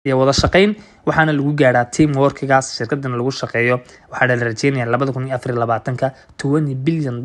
Iyo wada shaqayn waxaana lagu gaadhaa team workigaas. Shirkadana lagu shaqeeyo waxaa la rajeynaya 2024-ka $20 billion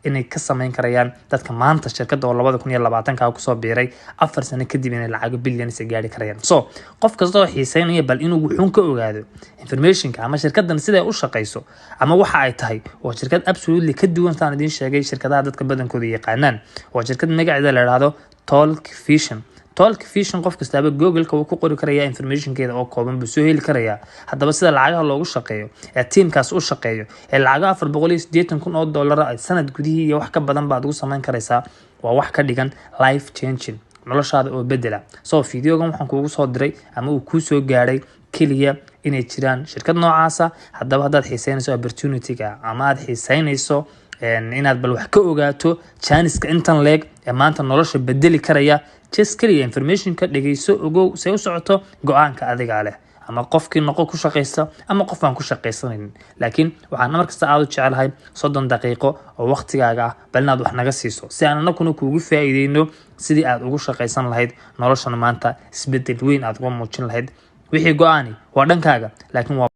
inay ka sameyn karayaan. Dadka maanta shirkadda oo 2020-ka kusoo biiray, 4 sano kadib inay lacago billions ay gaari karayaan. So qof kasta oo xiiseynaya bal inuu wuxuun ka ogaado informationka ama shirkadan siday u shaqeyso ama waxa ay tahay, waa shirkad absolutely ka duwan saan idiin sheegay shirkadaha dadka badankooda yaqaanaan. Waa shirkad magaceeda la idhaahdo Talk Vision. Talk Vision qof kastaaba Google-ka wuu ku qori karaya, informationkeeda oo kooban buu soo heli karayaa. Haddaba sida lacagaha loogu shaqeeyo ee tiimkaas u shaqeeyo ee lacago $480,000 ay sanad gudihii iyo wax ka badan baad ugu sameyn karaysaa, waa wax ka dhigan life changing, noloshaada oo bedela. So videogan waxaan kuugu soo diray ama uu kuu soo gaadhay keliya inay jiraan shirkad noocaasa. Haddaba haddaad xiiseynayso opportunity-ga ama aad xiiseynayso inaad bal wax ka ogaato chance-ka intan leeg ee maanta nolosha bedeli karaya, just keliya informationka dhegeyso, ogow say u socoto, go-aanka adigaa leh, ama qofkii noqo ku shaqaysta ama qof aan ku shaqaysanaynin. Laakiin waxaan mar kasta aada u jecelahay 30 daqiiqo oo waqtigaaga ah bal inaad wax naga siiso si aan anaguna kuugu faa'iideyno sidii aad ugu shaqaysan lahayd, noloshana maanta isbedel weyn aad uga muujin lahayd. Wixii go-aani waa dhankaaga, laakiin waa